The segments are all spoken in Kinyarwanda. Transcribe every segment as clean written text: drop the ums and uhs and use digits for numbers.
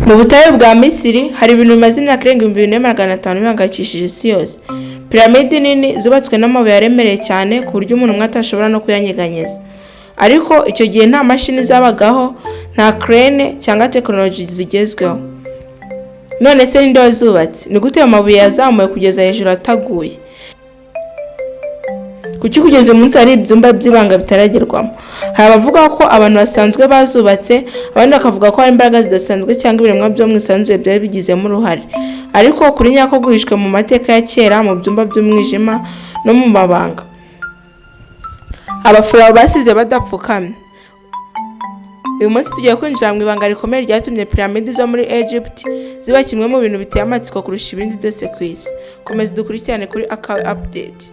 Mu butayu bwa Misiri hari ibintu bimaze imyaka irenga 2500 bihangayikishije isi yose. Piramidi nini zubatswe n'amabuye aremereye cyane ku buryo umuntu umwe atashobora no kuyanyeganyeza. Ariko icyo gihe nta mashini zabagaho, nta crane cyangwa tekinoloji zigezweho. None se ninde wazubatse? Ni gute ayo mabuye yazamuwe kugeza hejuru ataguye? Kuki kugeza uyu munsi hari ibyumba by'ibanga bitaragerwamo? Hari abavuga ko abantu basanzwe bazubatse, abandi bakavuga ko hari imbaraga zidasanzwe cyangwa ibiremwa byo mu isanzure byari bigizemo uruhare. Ariko ukuri nyako guhishwe mu mateka ya kera, mu byumba by'umwijima no mu mabanga abafarawo basize badapfukamye. Uyu munsi tugiye kwinjira mu ibanga rikomeye ryatumye piramidi zo muri Egypt ziba kimwe mu bintu biteye amatsiko kurusha ibindi byose ku isi. Komeza dukurikirane kuri Akawe Update.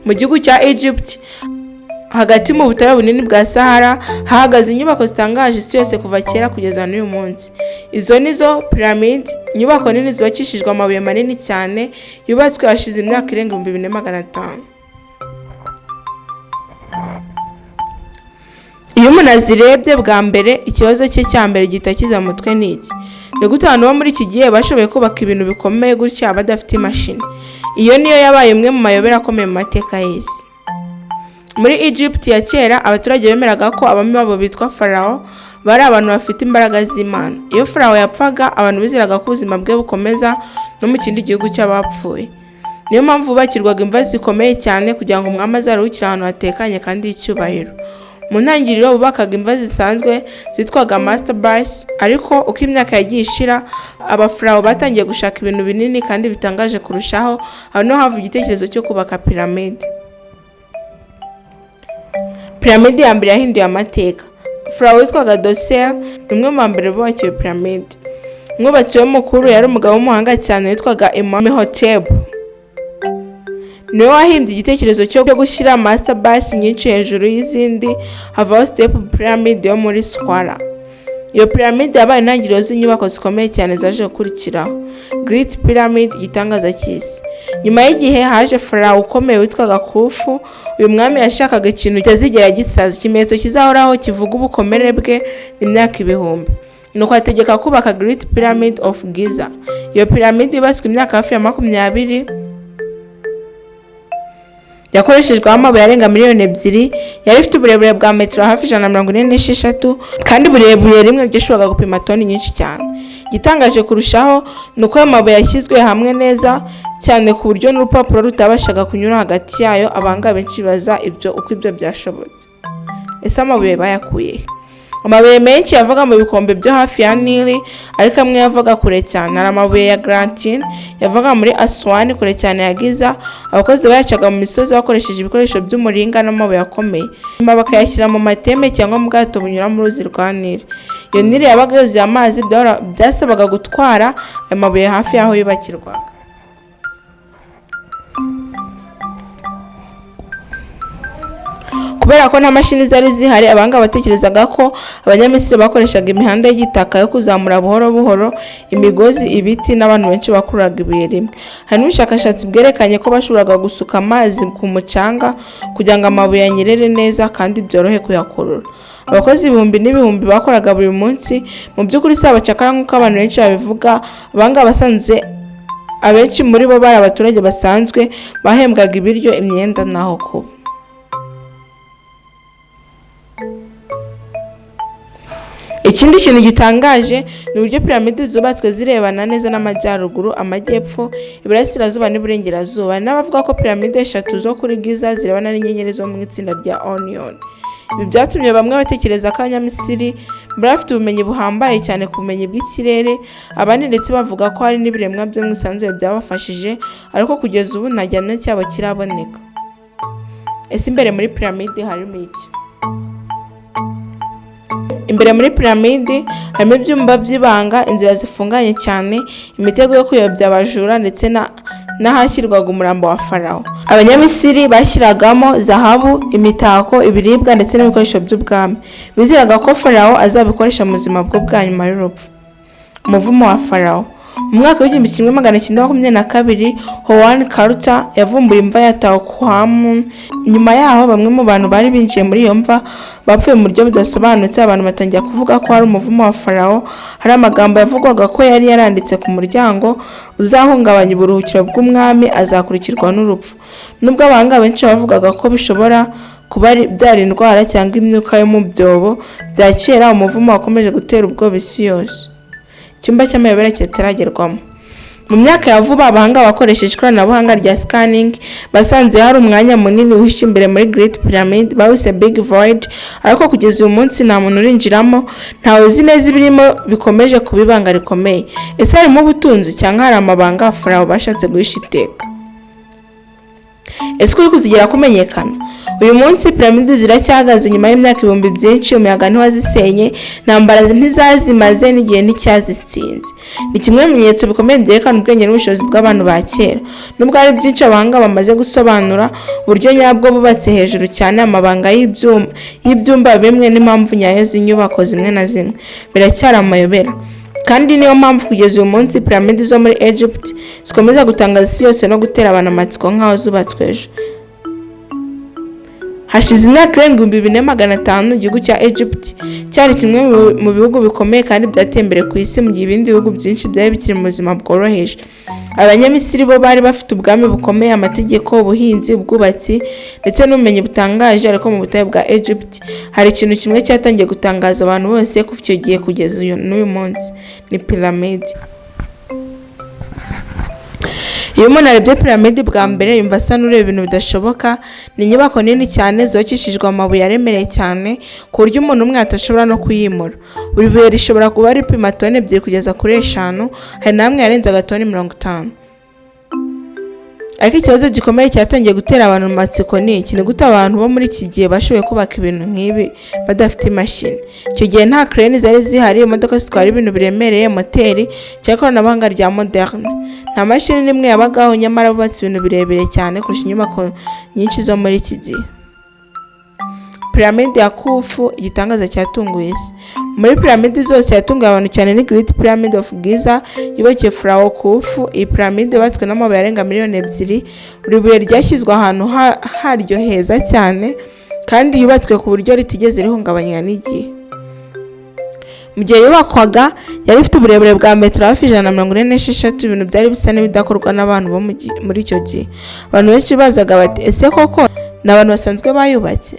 Mu gihugu cya Egypt, hagati mu butayu bunini bwa Sahara, hahagaze inyubako zitangaje isi yose kuva kera kugeza n'uyu munsi. Izo ni zo piramide, inyubako nini zubakishijwe amabuye manini cyane, yubatswe hashize imyaka irenga 2500. Iyo umuntu azirebye bwa mbere, ikibazo cye cya mbere gihita kiza mu mutwe ni iki: ni gute abantu bo muri iki gihe bashoboye kubaka ibintu bikomeye gutya badafite imashini? Iyo niyo yabaye imwe mu mayobera akomeye mu mateka y'isi. Muri Egypt ya kera, abaturage bemeraga ko abami babo bitwa Farawo bari abantu bafite imbaraga z'Imana. Iyo Farawo yapfaga, abantu bizeraga ko ubuzima bwe bukomeza no mu kindi gihugu cy'abapfuye. Niyo mpamvu bubakirwaga imva zikomeye cyane kugira ngo umwami azaruhukire ahantu hatekanye kandi h'icyubahiro. Mu ntangiriro bubakaga imva zisanzwe zitwaga mastabas, ariko uko imyaka yagiye ishira, abafarawo batangiye gushaka ibintu binini kandi bitangaje kurushaho. Aho niho hava igitekerezo cyo kubaka piramide. Piramide ya mbere yahinduye amateka. Farawo witwaga Djoser ni umwe mu ba mbere bubakiwe piramide. Umwubatsi we mukuru yari umugabo w'umuhanga cyane witwaga Imhotep. Niwe wahimbye igitekerezo cyo gushyira mastabas nyinshi hejuru y'izindi, havaho step pyramid yo muri Saqqara. Iyo piramide yabaye intangiriro z'inyubako zikomeye cyane zaje gukurikiraho. Great Pyramid, igitangaza cy'isi. Nyuma y'igihe haje farawo ukomeye witwaga Khufu. Uyu mwami yashakaga ikintu kitazigera gisaza, ikimenyetso kizahoraho kivuga ubukomere bwe imyaka ibihumbi. Nuko ategeka kubaka Great Pyramid of Giza. Iyo piramide yubatswe imyaka hafi ya 20, yakoreshejweho amabuye arenga miliyoni 2, yari ifite uburebure bwa metero hafi 146, kandi buri buye rimwe ryashoboraga gupima toni nyinshi cyane. Igitangaje kurushaho ni uko ayo mabuye yashyizwe hamwe neza cyane ku buryo n'urupapuro rutabashaga kunyura hagati yayo. Abahanga benshi bibaza ibyo uko ibyo byashobotse. Ese amabuye bayakuye he? Amabuye menshi yavaga mu bikombe byo hafi ya Nili, ariko amwe yavaga kure cyane. Hari amabuye ya granite yavaga muri Aswani, kure cyane ya Giza. Abakozi bayacaga mu misozi bakoresheje ibikoresho by'umuringa n'amabuye akomeye, nyuma bakayashyira mu mateme cyangwa mu bwato bunyura mu ruzi rwa Nili. Iyo Nili yabaga yuzuye amazi, byasabaga gutwara ayo mabuye hafi y'aho yubakirwaga. Kubera ko nta mashini zari zihari, abahanga batekerezaga ko Abanyamisiri bakoreshaga imihanda y'igitaka yo kuzamura buhoro buhoro imigozi, ibiti n'abantu benshi bakururaga ibuye rimwe. Hari n'ubushakashatsi bwerekanye ko bashoboraga gusuka amazi ku mucanga kugira ngo amabuye anyerere neza kandi byorohe kuyakurura. Abakozi ibihumbi n'ibihumbi bakoraga buri munsi. Mu by'ukuri si abacakara nk'uko abantu benshi babivuga. Abahanga basanze abenshi muri bo bari abaturage basanzwe bahembwaga ibiryo, imyenda n'aho kuba. Ikindi kintu gitangaje ni uburyo piramide zubatswe zirebana neza n'amajyaruguru, amajyepfo, iburasirazuba n'iburengerazuba. Hari n'abavuga ko piramide eshatu zo kuri Giza zirebana n'inyenyeri zo mu itsinda rya Orion. Ibi byatumye bamwe batekereza ko Abanyamisiri bari bafite ubumenyi buhambaye cyane ku bumenyi bw'ikirere, abandi ndetse bavuga ko hari n'ibiremwa byo mu isanzure byabafashije, ariko kugeza ubu nta gihamya cyabo kiraboneka. Ese imbere muri piramide harimo iki? Imbere muri piramide harimo ibyumba by'ibanga, inzira zifunganye cyane, imitego yo kuyobya abajura ndetse n'ahashyirwaga umurambo wa Farawo. Abanyamisiri bashyiragamo zahabu, imitako, ibiribwa ndetse n'ibikoresho by'ubwami. Bizeraga ko Farawo azabikoresha mu buzima bwe bwa nyuma y'urupfu. Umuvumo wa Farawo. Mu mwaka w'1922, Howard Carter yavumbuye imva ya Tutankhamun. Nyuma yaho, bamwe mu bantu bari binjiye muri iyo mva bapfuye mu buryo budasobanutse. Abantu batangira kuvuga ko hari umuvumo wa Farawo. Hari amagambo yavugwaga ko yari yaranditse ku muryango: "Uzahungabanya uburuhukiro bw'umwami azakurikirwa n'urupfu." Nubwo abahanga benshi bavugaga ko bishobora kuba byari indwara cyangwa imyuka yo mu byobo bya kera, umuvumo wakomeje gutera ubwoba isi yose. Icyumba cy'amayobera kitaragerwamo. Mu myaka ya vuba, abahanga bakoresheje ikoranabuhanga rya scanning basanze hari umwanya munini wihishe imbere muri Great Pyramid, bawise Big Void, ariko kugeza uyu munsi nta muntu urinjiramo, ntawe uzi neza ibirimo, bikomeje kuba ibanga rikomeye. Ese harimo ubutunzi, cyangwa hari amabanga Farawo bashatse guhisha iteka? Ese ukuri kuzigera kumenyekana? Uyu munsi piramide ziracyahagaze nyuma y'imyaka ibihumbi byinshi. Umuyaga ntiwazisenye, intambara ntizazimaze, n'igihe nticyazitsinze. Ni kimwe mu bimenyetso bikomeye byerekana ubwenge n'ubushobozi bw'abantu ba kera. Nubwo hari byinshi abahanga bamaze gusobanura, uburyo nyabwo bubatse hejuru cyane, amabanga y'ibyumba bimwe n'impamvu nyayo z'inyubako zimwe na zimwe biracyari amayobera. Kandi niyo mpamvu kugeza uyu munsi piramide zo muri Egypt zikomeza gutangaza isi yose no gutera abantu amatsiko nk'aho zubatswe ejo. Hashize imyaka irenga 4500 igihugu cya Egypt cyari kimwe mu bihugu bikomeye kandi byateye imbere ku isi, mu gihe ibindi bihugu byinshi byari bikiri mu buzima bworoheje. Abanyamisiri bo bari bafite ubwami bukomeye, amategeko, ubuhinzi, ubwubatsi ndetse n'ubumenyi butangaje. Ariko mu butayu bwa Egypt hari ikintu kimwe cyatangiye gutangaza abantu bose kuva icyo gihe kugeza n'uyu munsi: ni piramide. Iyo umuntu arebye piramide bwa mbere, yumva asa n'ureba ibintu bidashoboka. Ni inyubako nini cyane zubakishijwe amabuye aremereye cyane, ku buryo umuntu umwe atashobora no kuyimura. Buri buye rishobora kuba ripima toni 2 kugeza kuri 5, hari n'amwe yarenzaga toni 50. Ariko ikibazo gikomeye cyatangiye gutera abantu amatsiko ni iki: ni gute abantu bo muri iki gihe bashoboye kubaka ibintu nk'ibi badafite imashini? Icyo gihe nta crane zari zihari, imodoka zitwara ibintu biremereye, moteri cyangwa ikoranabuhanga rya moderne. Nta mashini n'imwe yabagaho, nyamara bubatse ibintu birebire cyane kurusha inyubako nyinshi zo muri iki gihe. Piramide ya Khufu, igitangaza cyatunguye isi. Muri piramide zose yatunguye abantu cyane ni Great Pyramid of Giza, yubakiwe Farawo Khufu. Iyi piramide yubatswe n'amabuye arenga miliyoni 2. Buri buye ryashyizwe ahantu haryo heza cyane, kandi yubatswe ku buryo ritigeze rihungabanywa n'igihe. Mu gihe yubakwaga, yari ifite uburebure bwa metero hafi 146, ibintu byari bisa n'ibidakorwa n'abantu bo muri icyo gihe. Abantu benshi bazaga bati: "Ese koko ni abantu basanzwe bayubatse?"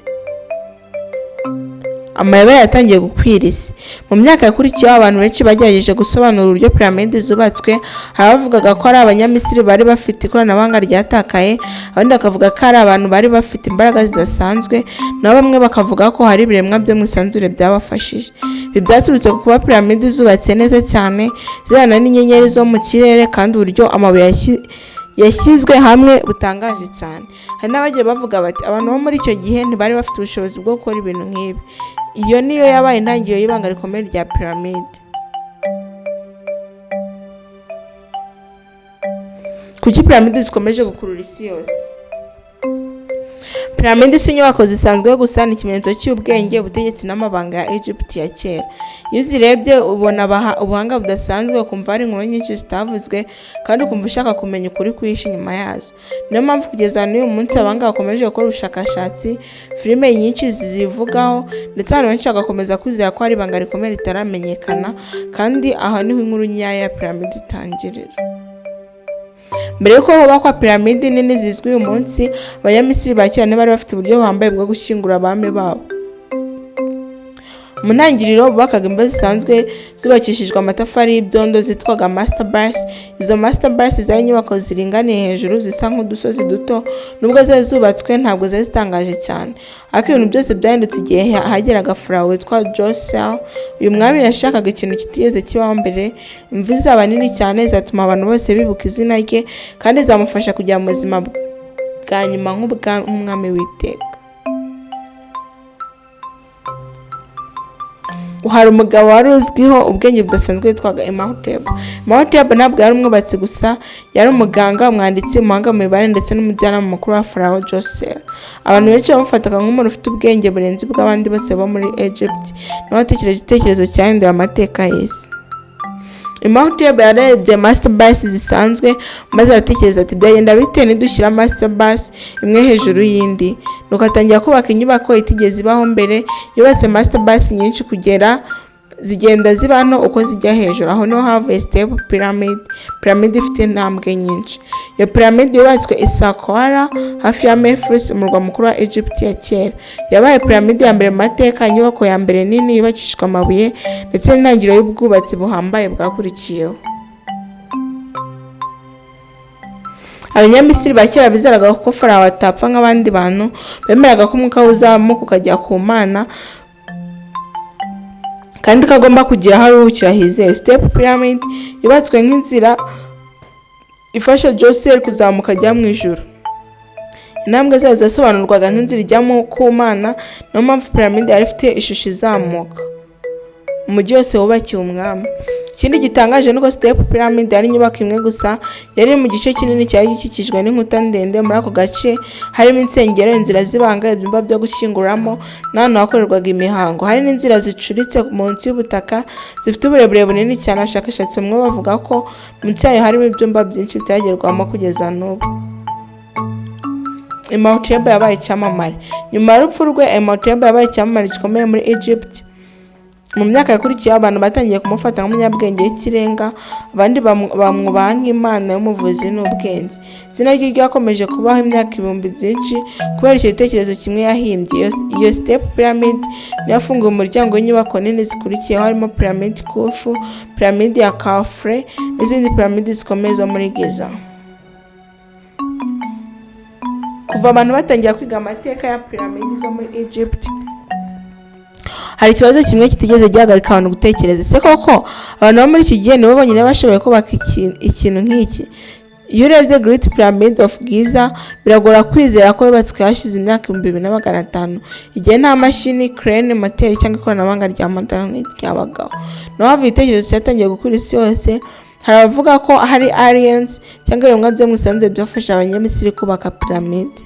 Amayobera yatangiye gukwira isi. Mu myaka yakurikiyeho, abantu benshi bagerageje gusobanura uburyo piramide zubatswe. Hari abavugaga ko ari Abanyamisiri bari bafite ikoranabuhanga ryatakaye, abandi bakavuga ko ari abantu bari bafite imbaraga zidasanzwe, naho bamwe bakavuga ko hari ibiremwa byo mu isanzure byabafashije. Ibi byaturutse ku kuba piramide zubatse neza cyane, zihana n'inyenyeri zo mu kirere, kandi uburyo amabuye yashyizwe hamwe butangaje cyane. Hari n'abagiye bavuga bati: "Abantu bo muri icyo gihe ntibari bafite ubushobozi bwo gukora ibintu nk'ibi." Iyo niyo yabaye intangiriro y'ibanga rikomeye rya piramide. Kuki piramide zikomeje gukurura isi yose? Piramide si inyubako zisanzwe gusa, ni ikimenyetso cy'ubwenge, ubutegetsi n'amabanga ya Egypt ya kera. Iyo uzirebye, ubona ubuhanga budasanzwe, ukumva hari inkuru nyinshi zitavuzwe, kandi ukumva ushaka kumenya ukuri kwihishe inyuma yazo. Niyo mpamvu kugeza n'uyu munsi abahanga bakomeje gukora ubushakashatsi, filime nyinshi zizivugaho, ndetse abantu benshi bagakomeza kwizera ko hari ibanga rikomeye ritaramenyekana. Kandi aha niho inkuru nyayo ya piramide itangirira. Mbere y'uko hubakwa piramide nini zizwi uyu munsi, Abanyamisiri ba kera ntibari bafite uburyo buhambaye bwo gushyingura abami babo. Mu ntangiriro, bubakaga imva zisanzwe zubakishijwe amatafari y'ibyondo zitwaga mastabas. Izo mastabas zari inyubako ziringaniye hejuru, zisa nk'udusozi duto. Nubwo zari zubatswe, ntabwo zari zitangaje cyane. Ariko ibintu byose byahindutse igihe hageraga Farawo witwa Djoser. Uyu mwami yashakaga ikintu kitigeze kibaho mbere: imva izaba nini cyane, izatuma abantu bose bibuka izina rye, kandi izamufasha kujya mu buzima bwa nyuma nk'umwami w'iteka. Hari umugabo wari uzwiho ubwenge budasanzwe witwaga Imhotep. Imhotep ntabwo yari umwubatsi gusa, yari umuganga, umwanditsi, umuhanga mu mibare ndetse n'umujyanama mukuru wa Farawo Djoser. Abantu benshi bamufataga nk'umuntu ufite ubwenge burenze ubw'abandi bose bo muri Egypt. Niwe watekereje igitekerezo cyahinduye amateka y'isi. Imhotep yarebye mastabas zisanzwe maze aratekereza ati: "Byagenda bite nidushyira mastabas imwe hejuru y'indi?" Nuko atangira kubaka inyubako itigeze ibaho mbere. Yubatse mastabas nyinshi kugera zigenda ziba nto uko zijya hejuru. Aho niho havuye step pyramid, piramide ifite intambwe nyinshi. Iyo piramide yubatswe i Saqqara, hafi ya Memphis, umurwa mukuru wa Egypt ya kera. Yabaye piramide ya mbere mu mateka, inyubako ya mbere nini yubakishijwe amabuye, ndetse n'intangiriro y'ubwubatsi buhambaye bwakurikiyeho. Abanyamisiri ba kera bizeraga ko Farawo atapfa nk'abandi bantu. Bemeraga ko umwuka we uzamuka ukajya ku mana, kandi ko agomba kugira aho aruhukira hizewe. Step pyramid yubatswe nk'inzira ifasha Djoser kuzamuka ajya mu ijuru. Intambwe zayo zasobanurwaga nk'inzira ijya ku mana. Niyo mpamvu piramide yari ifite ishusho izamuka. Umujyi wose wubakiwe umwami. Ikindi gitangaje ni uko step pyramid yari inyubako imwe gusa yari iri mu gice kinini cyari gikikijwe n'inkuta ndende. Muri ako gace harimo insengero, inzira z'ibanga, ibyumba byo gushyinguramo n'ahantu hakorerwaga imihango. Hari n'inzira zicuritse munsi y'ubutaka zifite uburebure bunini cyane. Abashakashatsi bamwe bavuga ko munsi yayo harimo ibyumba byinshi bitagerwamo kugeza n'ubu. Imhotep yabaye icyamamare nyuma y'urupfu rwe. Imhotep yabaye icyamamare gikomeye muri Egypt. Mu myaka yakurikiyeho, abantu batangiye kumufata nk'umunyabwenge w'ikirenga, abandi bamwubaha nk'imana y'umuvuzi n'ubwenge. Izina rye ryakomeje kubaho imyaka ibihumbi byinshi kubera icyo gitekerezo kimwe yahimbye. Iyo step pyramid niyo yafunguye umuryango w'inyubako nini zikurikiyeho, harimo piramide Khufu, piramide ya Khafre n'izindi piramide zikomeye zo muri Giza. Kuva abantu batangira kwiga amateka ya piramide zo muri Egypt, hari ikibazo kimwe kitigeze gihagarika abantu gutekereza: ese koko abantu bo muri iki gihe nibo bonyine bashoboye kubaka ikintu nk'iki? Iyo urebye Great Pyramid of Giza, biragora kwizera ko yubatswe hashize imyaka 2500, igihe nta mashini, crane, moteri cyangwa ikoranabuhanga rya moderne ryabagaho. Niho havuye igitekerezo cyatangiye gukwira isi yose. Hari abavuga ko hari aliens cyangwa ibiremwa byo mu isanzure byafasha Abanyamisiri kubaka piramide.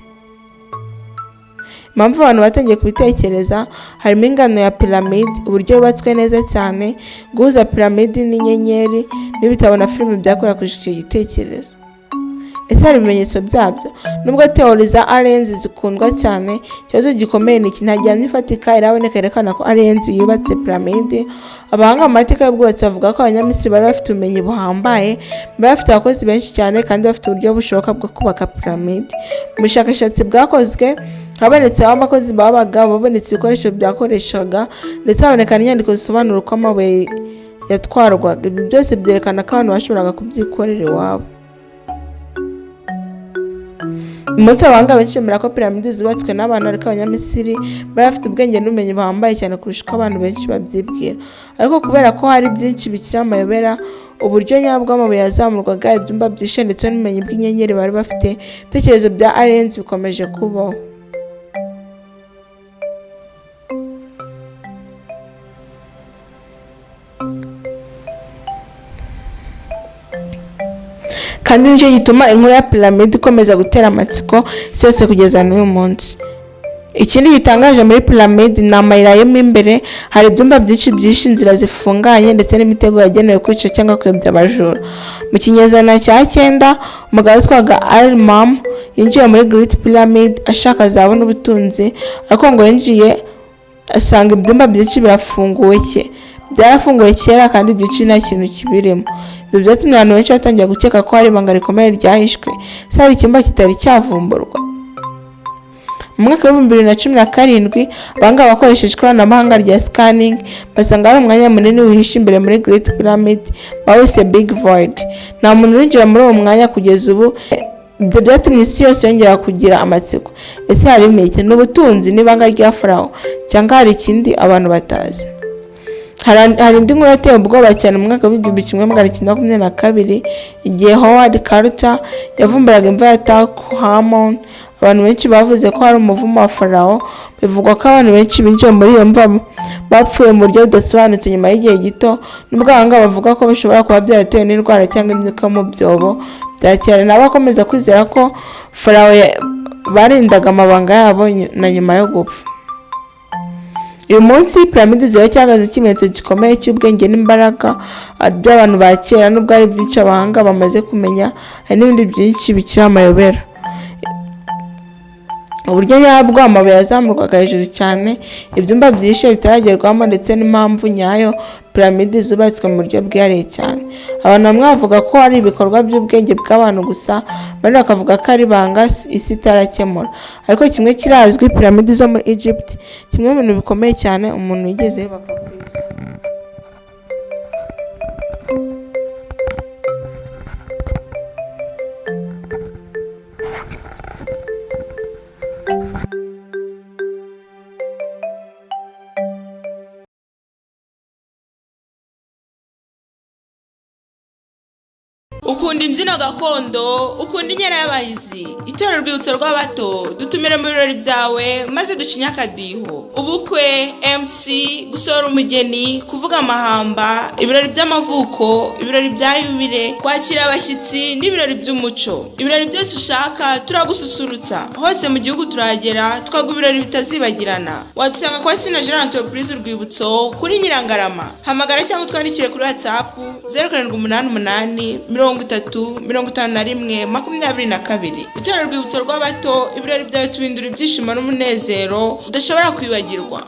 Impamvu abantu batangiye kubitekereza harimo ingano ya piramide, uburyo yubatswe neza cyane, guhuza piramide n'inyenyeri, n'ibitabo na filime byakwirakwije icyo gitekerezo. Ese hari ibimenyetso byabyo? Nubwo theory za aliens zikundwa cyane, ikibazo gikomeye ni iki: nta gihamya ifatika iraboneka yerekana ko aliens yubatse piramide. Abahanga mu mateka y'ubwubatsi bavuga ko Abanyamisiri bari bafite ubumenyi buhambaye, bari bafite abakozi benshi cyane kandi bafite uburyo bushoboka bwo kubaka piramide. Mu bushakashatsi bwakozwe, habonetse aho abakozi babaga, babonetse ibikoresho byakoreshaga, ndetse haboneka n'inyandiko zisobanura uko amabuye yatwarwaga. Ibi byose byerekana ko abantu bashoboraga kubyikorera iwabo. Uyu munsi abahanga benshi bemera ko piramide zubatswe n'abantu, ariko Abanyamisiri bari bafite ubwenge n'ubumenyi buhambaye cyane kurusha uko abantu benshi babyibwira. Ariko kubera ko hari byinshi bikiri amayobera, uburyo nyabwo amabuye yazamurwaga, ibyumba byishe, ndetse n'ubumenyi bw'inyenyeri bari bafite, ibitekerezo bya aliens bikomeje kubaho. Kandi nicyo gituma inkuru ya piramide ikomeza gutera amatsiko isi yose kugeza n'uyu munsi. Ikindi gitangaje muri piramide ni amayira yo mo imbere. Hari ibyumba byinshi byinshi, inzira zifunganye, ndetse n'imitego yagenewe kwica cyangwa kuyobya abajura. Mu kinyejana cya 9, umugabo witwaga Al-Mam yinjiye muri Great Pyramid ashaka zahabu n'ubutunzi, ariko ngo yinjiye asanga ibyumba byinshi birafunguwe byarafunguwe kera kandi byinshi nta kintu kibirimo. Ibyo byatumye abantu benshi batangira gukeka ko hari ibanga rikomeye ryahishwe. Ese hari icyumba kitari cyavumburwa? Mu mwaka wa 2017, abahanga bakoresheje ikoranabuhanga rya scanning basanga hari umwanya munini wihishe imbere muri Great Pyramid bawise Big Void. Nta muntu urinjira muri uwo mwanya kugeza ubu. Ibyo byatumye isi yose yongera kugira amatsiko: ese harimo iki? Ni ubutunzi, n'ibanga rya Farawo, cyangwa hari ikindi abantu batazi? Hari indi nkuru yateye ubwoba cyane mu mwaka wa 1922, igihe Howard Carter yavumburaga imva ya Tutankhamun. Abantu benshi bavuze ko hari umuvumo wa Farawo. Bivugwa ko abantu benshi binjiye muri iyo mva bapfuye mu buryo budasobanutse nyuma y'igihe gito, nubwo abahanga bavuga ko bishobora kuba byaratewe n'indwara cyangwa imyuka mu byobo bya kera. Nabo bakomeza kwizera ko Farawo barindaga amabanga yabo na nyuma yo gupfa. Uyu munsi piramide ziracyahagaze ikimenyetso gikomeye cy'ubwenge n'imbaraga by'abantu ba kera. Nubwo hari byinshi abahanga bamaze kumenya, hari n'ibindi byinshi bikiri amayobera. Uburyo nyabwo amabuye yazamurwaga hejuru cyane, ibyumba byihishe bitaragerwamo, ndetse n'impamvu nyayo piramide zubatswe mu buryo bwihariye cyane. Abantu bamwe bavuga ko ari ibikorwa by'ubwenge bw'abantu gusa, abandi bakavuga ko ari ibanga isi itarakemura. Ariko kimwe kirazwi: piramide zo muri Egypt, kimwe mu bintu bikomeye cyane umuntu yigeze yubaka ku isi. Ukunda imbyino gakondo, ukunda inkera y'abahizi, itorero Urwibutso rw'Abato dutumire mu birori byawe maze ducinye akadiho. Ubukwe, MC, gusohora umugeni, kuvuga amahamba, ibirori by'amavuko, ibirori bya yubile, kwakira abashyitsi n'ibirori by'umuco. Ibirori byose ushaka turagususurutsa. Hose mu gihugu turahagera, tukaguha ibirori bitazibagirana. Wadusanga kwa Sina Gerard, Entreprise Urwibutso, kuri Nyirangarama. Hamagara cyangwa utwandikire kuri WhatsApp 0788 30 51 22. Itorero Urwibutso rw'Abato, ibirori byawe tubindura ibyishimo n'umunezero udashobora kwibagirwa.